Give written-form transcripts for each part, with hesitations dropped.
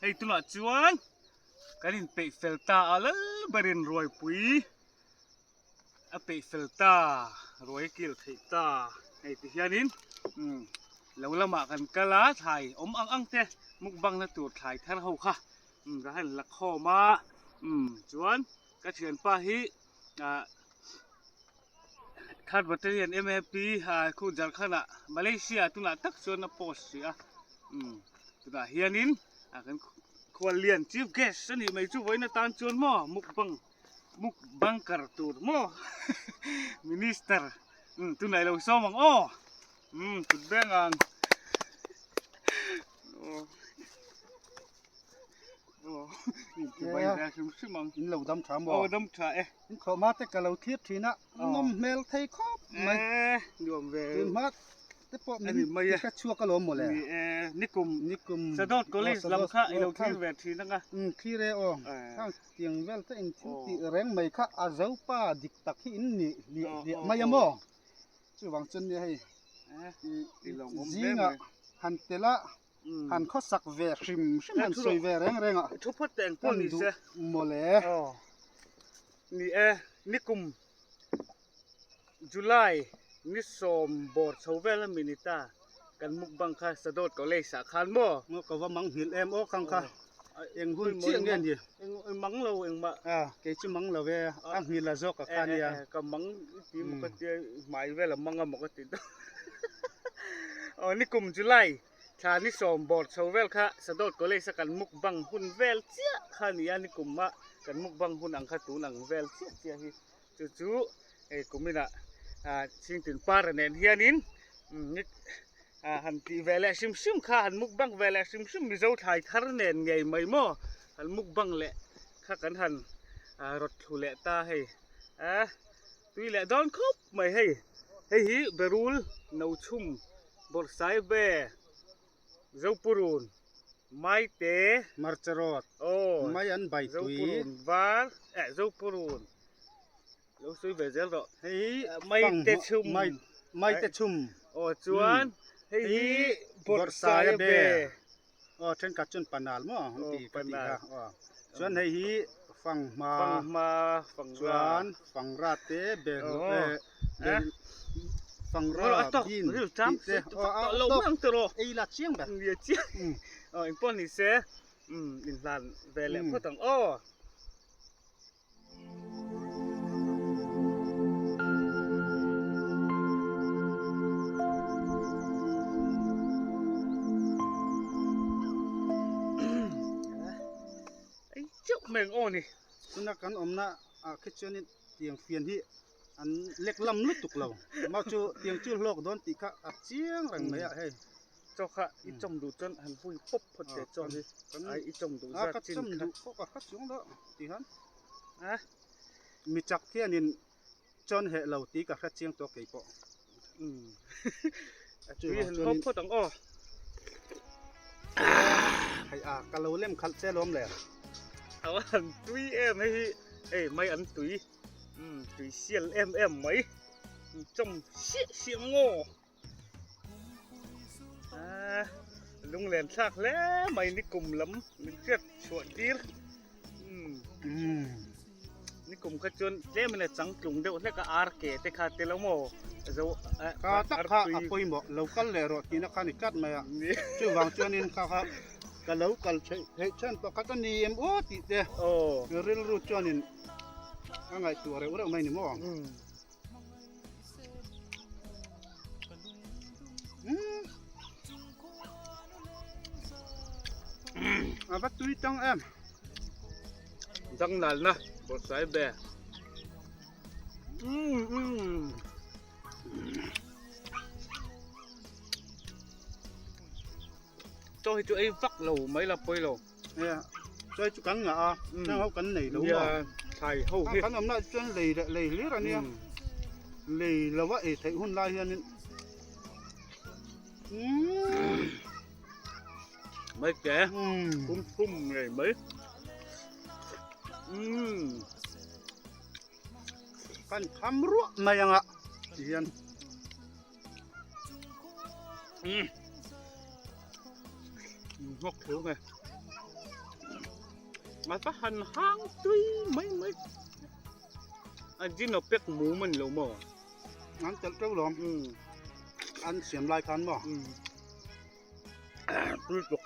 Hei tunah chuan kan inpeih fel ta a lal berin ruaipui a peih fel ta ruai a kil theih ta hei ti hianin umm lo lamah kan kal a thlai awm ang ang te mukbang na tur thlai thar ho kha umm ka han la khawm a umm chuan ka thianpa hi ah Third Battalion MAP khu Jharkhand ah Malaysia tunah tak chuan a post hrih a umm tunah hianin kan khuallian Chief Guest a nih mai chu vawiin atan chuan maw mukbang mukbangker tur maw Minister umm tunah ilo sawm ang aw umm kut beng ang aw. In lo dam tha maw? Aw dam tha e. In khawh hma te ka lo thlir thin a, nawm hmel thei khawp mai. Nuam ve. Tun hma te pawh min hre chhuak alawm mawle. Ni e, nikum nikum Sadawt College lam kha i lo thlir ve thin anga. Um thlir e aw. Khang tiang vel te in thil tih reng mai kha a Zopa dik tak hi in ni hliah hliah mai a maw? Chuvang chuan nia hei zingah han tel a. han khawsak ve hrim hrim han sawi ve reng reng a thu phawt teh engpawh ni se mawle aw ni e nikum July ni sawm bawr chho vel a minute a kan mukbang kha Sadawt College ah khan maw maw ka va mang nghilh em aw khang kha eng hun chiah nge ni eng mang lo engmah a kei chu mang lo e a nghilh a zawk a kha nia ka mang ti maw ka tia hmai vel a mang a maw ka ti dawn aw nikum July Thla ni sawm bawr chho vel kha Sadawt College a kan mukbang hun vel chiah kha a ni a, nikum a kan mukbang hun ang kha tun ang vel chiah chiah hi chu chu hei kuminah ah Chhingtin Para nen hianin ah han tih ve leh hrim hrim kha han mukbang ve leh hrim hrim Mizo thlai thar nen ngei mai maw han mukbang leh kha kan han ah rawt thlu leh ta hei ah tui leh dawn khawp mai hei hei hi berul no chhum. Bawrhsaibe, Zopurun, Maite, Hmarcha rawt, aw, Mai an bai tui. Zopurun var, eh Zopurun, lo sawi ve zel rawh. Hei hi Maite chhum, Maite chhum. Aw chuan hei hi Bawrhsaibe. Aw thenkhat chuan panal maw an ti ka tih kha aw chuan hei hi fanghma fanghma fangra chuan fangra te bel eh fangra bean tih te aw a tawk ei la chiang ber nia chiang aw engpawh ni se inhlan ve leh phawt ang aw. Meng aw ni tuna kan awmna ah khi chuanin tiang fian hi an lek lam lutuk lo mah chu tiang chu hlawk dawn tih kha a chiang reng mai a hei. Chaw kha i chawm duh chuan han hui pawp phawt teh chaw hi ai i chawm duh zat chin kha. Ka chawm duh pawh ka hre chuang lo ti hian mi chak hianin chawn heh lo tih ka hre chiang tawh kei pawh. A tui han hawp phawt ang aw. Hei a ka lo lem khalh che lawm le. A han tui em hei hi hei mai an tui tui sial em em mai chawm siah siah ngaw. Lunglen thlak hle mai nikum lam min hriat chhuah tir nikum kha chuan tlem in a changtlung deuh hlek a ar ke te kha te lo maw zo kha tak kha a pawimawh lo kal leh rawh tihna kha a ni tlat mai a chuvang chuanin kha kha ka lo kal theih theih chhan pawh kha ka ni em aw tih te rilru chuanin a ngaihtuah reuh reuh mai ni maw. A va tui tang em. Dang nal na bawrhsai be. Chaw hi chu ei vak lo mai la pawi lo. Nia chaw hi chu kan ngah a heng ho kan nei lo a. Nia thlai ho hi. Kan awmna chuan lei leh lei hlir a nia. Lei lo a ei theih hun lai hianin Mai ke pum pum ngei mai. Kan kham ruah mai anga ti hian. Ngawk theu nge. A va han hang tui mai mai. A Ginopek mum a ni lo maw? An telh teuh lawm. An siam lai khan maw? Tui tuk.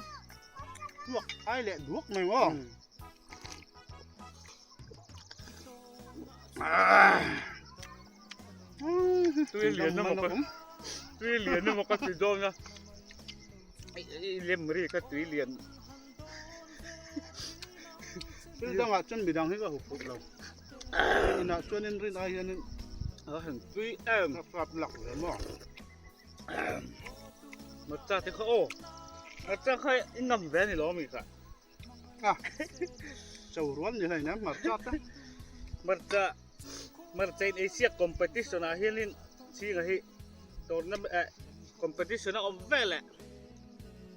Tuak ai leh duak mai maw? Tui lian emaw ka tui lian emaw ka ti dawn a i lem ri kha tui lian thil dangah chuan midang hi ka hup hup lo inah chuanin rin ai hianin a han tui em ka kap lak ve maw Matcha te kha aw matcha kha i ngam ve a ni lo ami kha A cho rual ni hlei nen hmarcha te. Hmarcha hmarcha in Asia competition ah hianin chhinga hi tournament eh competition a awm vel eh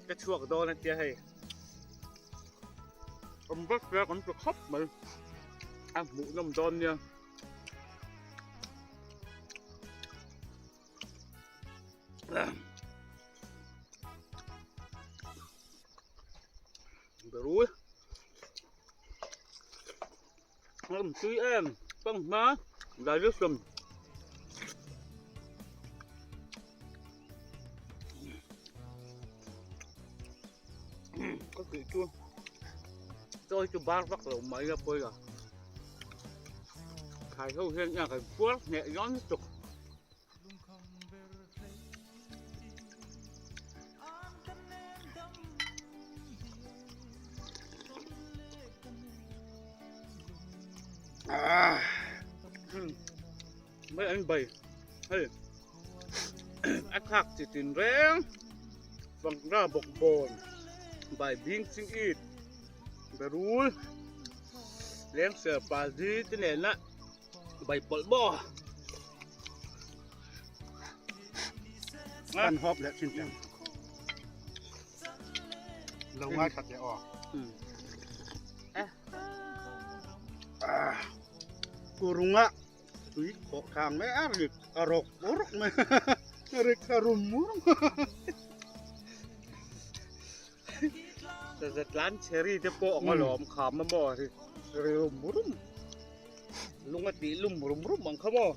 ka chhuak dawn a tia hei. Awm vek sia kan ti khawp mai a hmuhnawm dawn nia. Berul Ngam tui em Pang hma Digestion Ka tih chu Chawi chu bar vak lo mai a pawi a Thlai ho hian a kan puar hneh dawn lutuk. Mấy anh bày hey a khak chi tin reng vang ra bawk bawn bai bing ching it berul leng ser pa di te nen a Bai pawlh maw? Kan hawp leh thin teng. Lo ngai khat leh aw. Kurunga tui khawh thang mai a rik a rawk rawk mai. A rik a rum rum. Zatlan cherry te pawh ang alawm kham a maw ri rum rum. Lung a tih lum rum rum ang kha maw.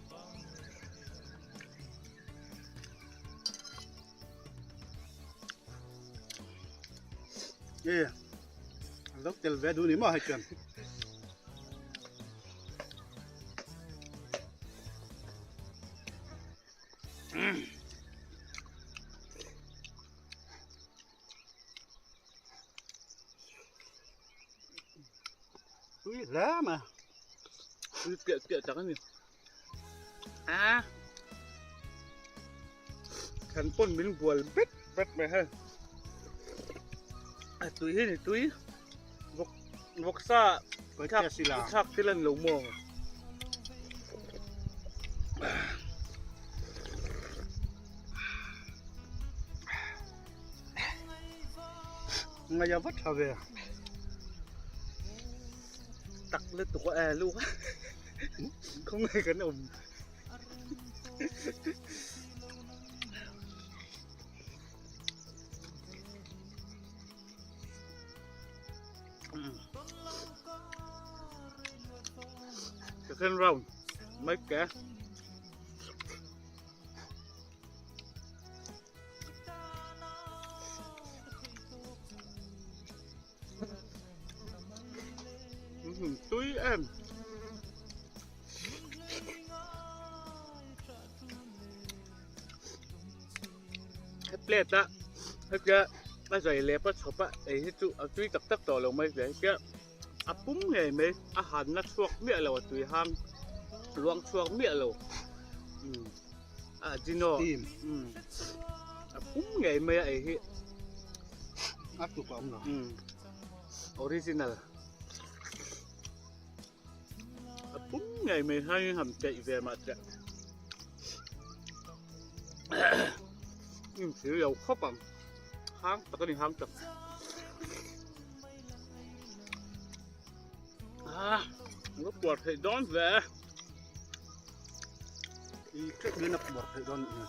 E lo tel ve du ni maw hei chuan. Tui hle mai. Tui piah piah tak a ni. A Thlan pawn min bual bet bet mai hei. A tui hi ni tui. Vawk vawksa thlak thlak thil a ni lo maw. Ngaia vat tha ve. Tak lutuk a e lu khawngaih kan awm. Second round mấy cái Tui em. He plate a hetia a zai lep a chhawp a ei hi chu a tui tak tak tawh lo mai hle hetia a pum ngei mai a hanna chhuak miah lo a tui hang luang chhuak miah lo a jino a pum ngei mai a ei hi a tuk a awm lo original a pum ngei mai hai ham cheih ve mah che in thil lo khawp ang hang tak a ni hang tak a lo puar theih dawn ve i teuh hian a puar theih dawn nih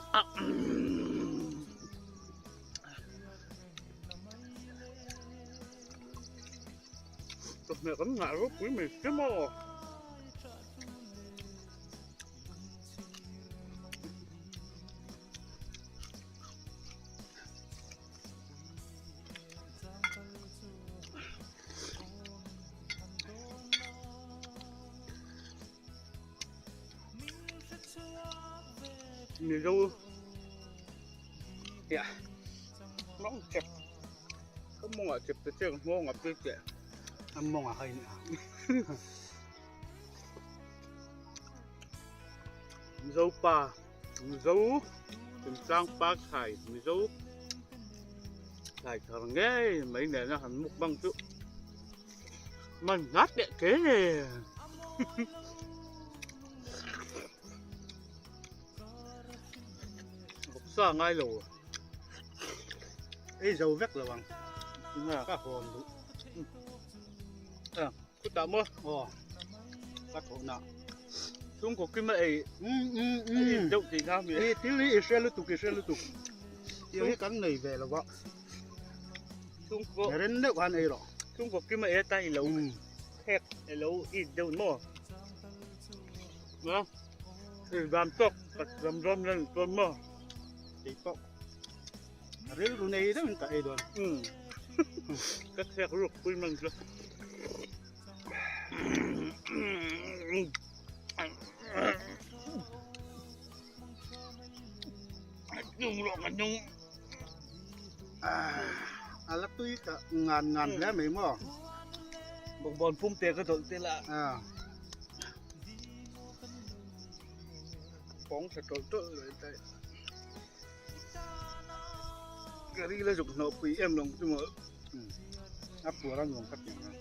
Chawhmeh kan ngah ropui mai che maw? Mizo yeah mawng chep ka mawngah chep te chiang nghawng a pui teh a mawngah kha in Mizo pa Mizo Thingtlang pa thlai Mizo thlai thar ngei mai nena han mukbang chu man nghat leh ke. Vawksa ngai lo. Ei zo vek lo ang. Ka hawn duh. A, khutah maw? Aw. Ka thawhna. Chhungkaw kim a ei. A in deuh tih na mi. I thil hi i hre lutuk i hre lutuk. Thil hi kan nei ve lo va. Chhungkaw. Ren deuh khan ei rawh. Chhungkaw kim a ei atan i lo khek i lo it deuh maw? Nga. Ei dan tawk ka ram ram lan chuan maw? Kei pawh. Rilru nei deuhin ka ei dawn. Umm. Ka thek ruk pui man chu. Dung rawh ka dung. A la tui ka ngan ngan hle mai maw. Bawkbawn pum te ka dawlh te la. Pawng tha tawlh tawlh lo in tai. Ka ri la zuk hnawh pui em lawng chu maw. A puar a nuam kha piang a.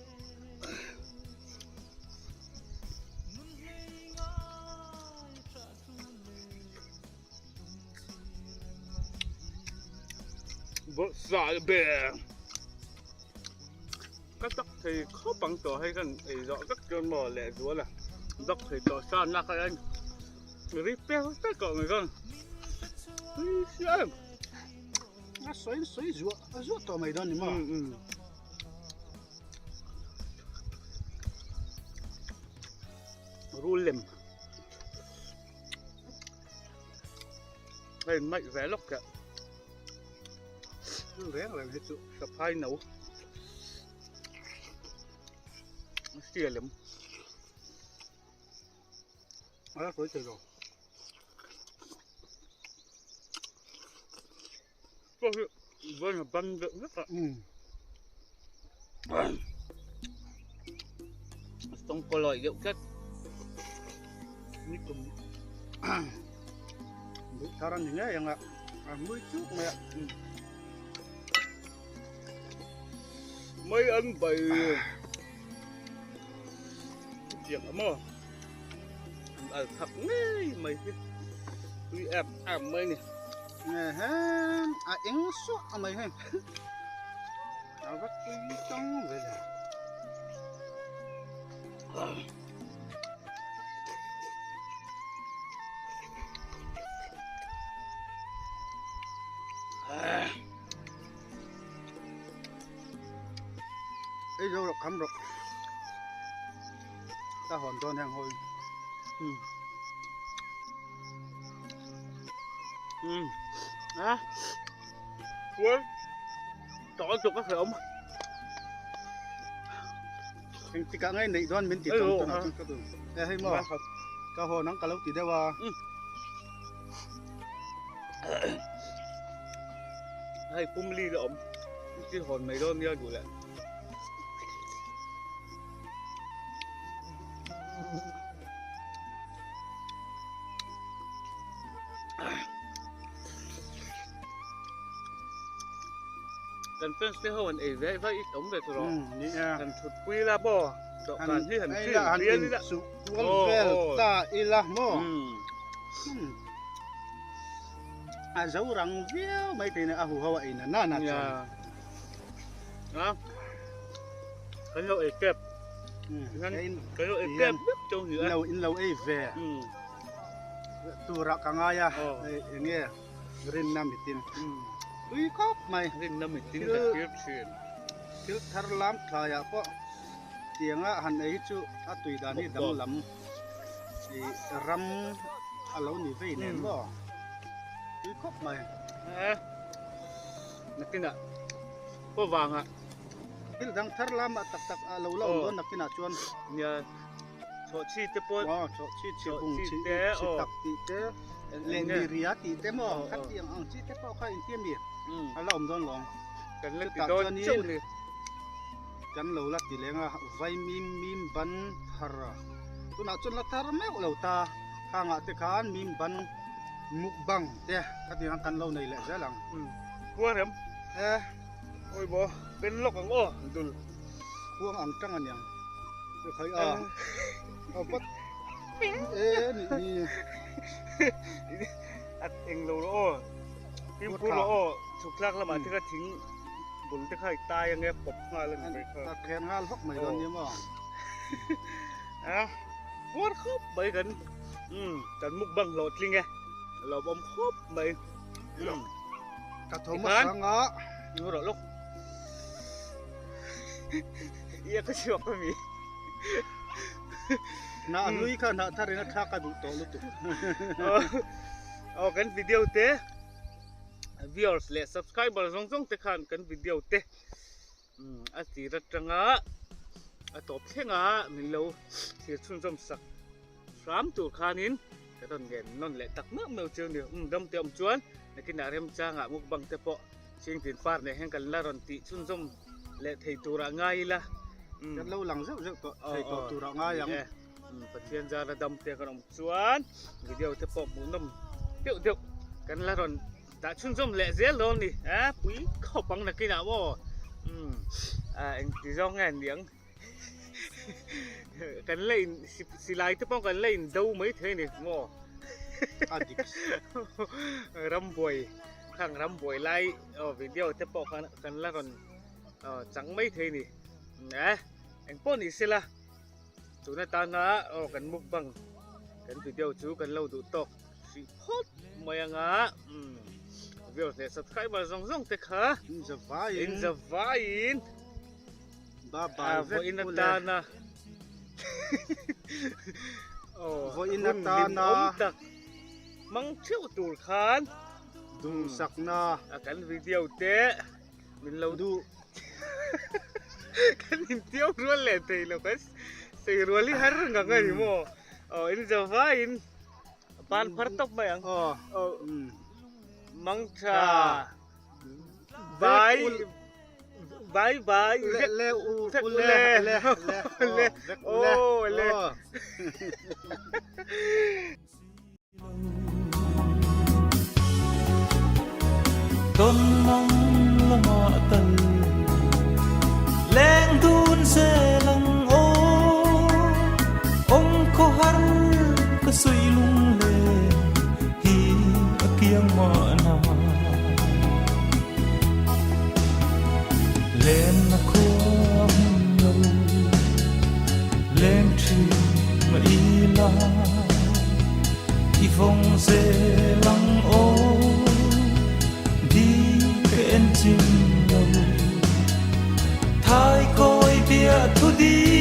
Bawlhsa be ka tak thei khawp ang tawh hei kan ei zawh vek chuan maw leh zual a dak thei tawh sa nak a en ri pek pek tawh mai chuan tui sia em a sawi sawi zuah zuah tawh mai dawn ni maw rul lem hei maih ve lawk teh reng reng hi chu saphai no sia lem a sawi thei lo pawh hi vawiin a ban deuh vek a tawngkaw lawih deuh tlat ni kum duh thar a ni ngei ang a a hmui chuk mai a mai an bai chiang a maw an al thak ngei mai hi tui em em mai ni. Ehem a eng suah a mai hei a va tui tang ve le. Ei zo rawh kham rawh ka hawn dawn heng hawi. A chuan tawh lutuk a hrehawm engtikah nge neih dawn min ti chang tunah chuan ka duh e hei maw ka hawn ang ka lo ti deuh a hei pum li la awm chi hawn mai dawn nia duh leh Kan fans te ho an ei ve vai it awm ve tur aw. Kan thut pui la maw dawhkan hi han chin bial ila. Suh kual vel ta ila maw. A zo rang viau mai thei na a huho a ei na na na chuan. A kan lo ei tep. Kan lo ei tep vek chu ni a. In lo ei ve. Tura ka ngai a eng nge rinna mitin tui khawp mai rinna mitin ka thlir thin thil thar lam thlaiah pawh. Tianga han ei hi chu a tui dan hi danglam i ram a lo ni vei nen maw tui khawp mai. Nakinah pawh vangah. Thil dang thar lamah tak tak a lo la awm dawn nakinah chuan. Nia chhawhchhi te pawh. Aw chhawhchhi chhi bung chhi chhi tak tih te leh miria tih te maw khatiang ang chi te pawh kha inti a mi a la awm dawn lawm. Kan la ti dawn chauh ni. Kan lo la ti leng a, vaimim mim ban thar a, tunah chuan la thar meuh lo ta, khangah te khan mim ban mukbang te khatiang ang kan lo nei leh zel ang. Khuang rem e, awi maw pen lawk ang aw dul. Khuang ang tang aniang te khai a, a vat e nih hi. At eng lo rawh aw, fimkhur rawh aw, chhuk thlak lamah te kha thing. Bul te kha i tai ange pawp nghal a ni mai kha. Ka khen nghal vak mai dawn nia maw. A puar khawp mai kan umm kan mukbang hlawhtling e lawmawm khawp mai umm. Ka tho hmasa anga. Ngu rawh lawk. Ia ka chhuak a mi. Hnah hlui kha hnah thar in a thlak a duh tawh lutuk. Aw kan video te. Viewers leh subscriber zawng zawng te khan kan video te a tir atanga a tawp thlenga min lo thlir chhunzawm sak hram tur khanin ka rawn ngen nawn leh tak meuh meuh chu ni. Um dam te awm chuan nakinah remchangah mukbang te pawh chhingtin par nen hian kan la rawn tih chhunzawm leh thei turah ngai ila. Kan lo lang zeuh zeuh tawh thei tawh turah ngai ang. Pathian zara dam te kan awm chuan video te pawh hmuhnawm deuh deuh kan la rawn dah chhunzawm leh zel dawn ni a pui khawp ang nakinah maw umm engti zawng nge niang kan la in silai te pawh kan la in do mai thei a ni maw a dik rambuai khang rambuai lai aw video te pawh khan kan la rawn chang mai thei a ni eh engpawh ni sela. Tun atanga aw kan mukbang kan video chu kan lo duh tawk hrih phawt mai anga umm viewers leh subscriber zawng zawng te kha in zavaiin in zavaiin bye bye vek vawiin atana aw vawiin atana awm tak mang theuh tur khan duhsakna kan video te Min lo duh. Kan intiau rual leh thei lo kan sei rual hi har ngang a ni maw? Aw in zo vaiin ban phar tawp mai ang. Aw mangtha bye bye bye le le u le le le aw le. Tawn mang lamah tal leng dun zel ang aw Awm khaw har ka sawi lung len hi a kiang mahna Len na khua hmun lo leng thin mah ila. I vawng zel ang aw di ka en chim lo Thai kawi bia thu di.